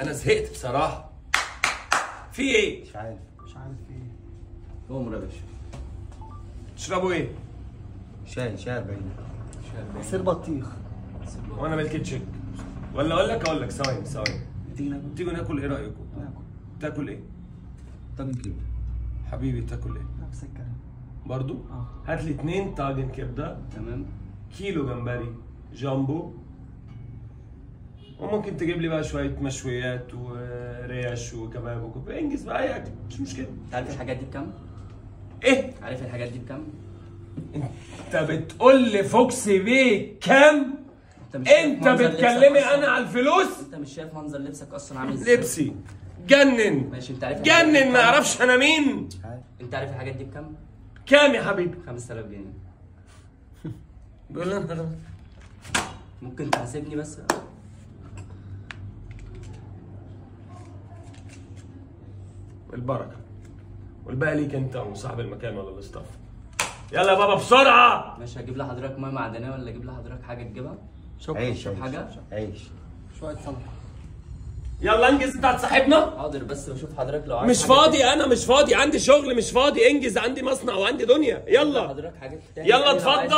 انا زهقت بصراحة. في ايه؟ مش عارف، مش عارف في ايه. قوم يا باشا. تشربوا ايه؟ شاي، شاي 40، عصير بطيخ، وانا ملك تشيك. ولا اقول لك، اقول لك ثواني ثواني، تيجي ناكل؟ تيجوا ناكل، ايه رايكم؟ ناكل. تاكل ايه؟ طاجن كبده. حبيبي تاكل ايه؟ نفس الكلام برضو؟ اه. هات لي 2 طاجن كبده، تمام، كيلو جمبري جامبو، وممكن تجيب لي بقى شوية مشويات وريش وكباب وكباب، انجز بقى اي اكل مش مشكلة. انت عارف الحاجات دي بكام؟ ايه؟ عارف الحاجات دي بكام؟ انت بتقول لي فوكسي بيه كام؟ انت بتكلمي انا على الفلوس؟ انت مش شايف منظر لبسك اصلا عامل ازاي؟ لبسي جنن. ماشي، انت عارف جنن، ما اعرفش انا مين. انت عارف الحاجات دي بكام؟ كام يا حبيبي؟ 5000 جنيه. بيقول لي انا ممكن تحاسبني بس؟ البركة والباقي ليك انت وصاحب المكان ولا ال staff. يلا يا بابا بسرعة. ماشي، هجيب لحضرتك مية معدنية ولا اجيب لحضرتك حاجة تجيبها؟ عيش حاجة؟ عيش، شوية سلطة. يلا انجز، انت هتصاحبنا؟ حاضر، بس بشوف حضرتك لو عايز. مش فاضي، انا مش فاضي، عندي شغل، مش فاضي. انجز، عندي مصنع وعندي دنيا. يلا حضرتك حاجات تانية. يلا اتفضل.